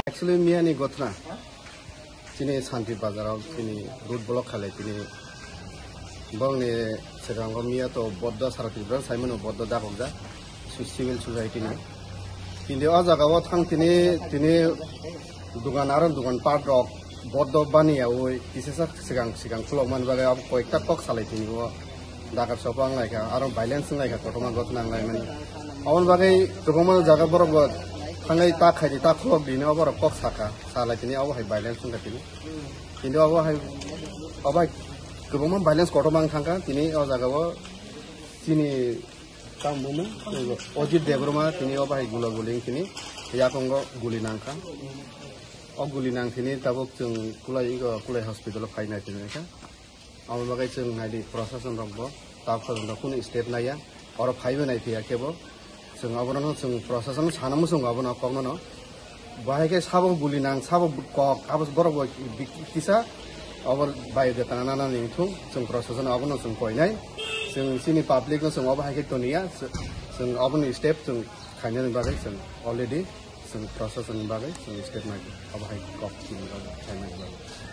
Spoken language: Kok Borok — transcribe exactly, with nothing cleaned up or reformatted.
Actually, miyani gotna chini Santi Bazar o chini road block khalai chini bongni serango miya to boddo sara Tripura saimano boddo dagokjak civil society ni. Hindi o jaga o thang tini, tini dugan aro dugan part rok boddo baniya oi kisisa sigang sigang khulok man bagwi abo koikta kok salai tini o. Dakar sopo wng lai kha, aro violence wng lai kha, kotorma gotna wng lai mani. Aboni bagwi kwbangma jaga borok bo thangwi ta khaidi, ta khulok dini, oborok kok saka, salai tini, obo hai violence wng kha tini. Tini obo hai, obo hai kwbangma violence kotorma wng thang kha tini o jaga o. Chini tamo bumung Ojit Debbarma tini obo hai gula guli wng tini yakungo guli nang kha. O guli nang tini tabuk chwng kulai, kulai hospital o phai nai tini kha. Abo bagwi chwng naidi procession rok bo tabuk rok kunu step naiya, oro phaibo nai phiya khe bo chwng obono chwng procession sana muchungo abono kokno no. Bahai khe sabo guli nang, sabo kok, abo borok bo bi-, kisa obo bai de tana nana ni thung chwng procession abono chwng koinai. Chwng chini public no chwng obo hai khe toniya, chwng obono step chwng khainani bagwi chwng already chwng procession ni bagwi chwng step nai obo hai kok chini bagwi khainani bagwi.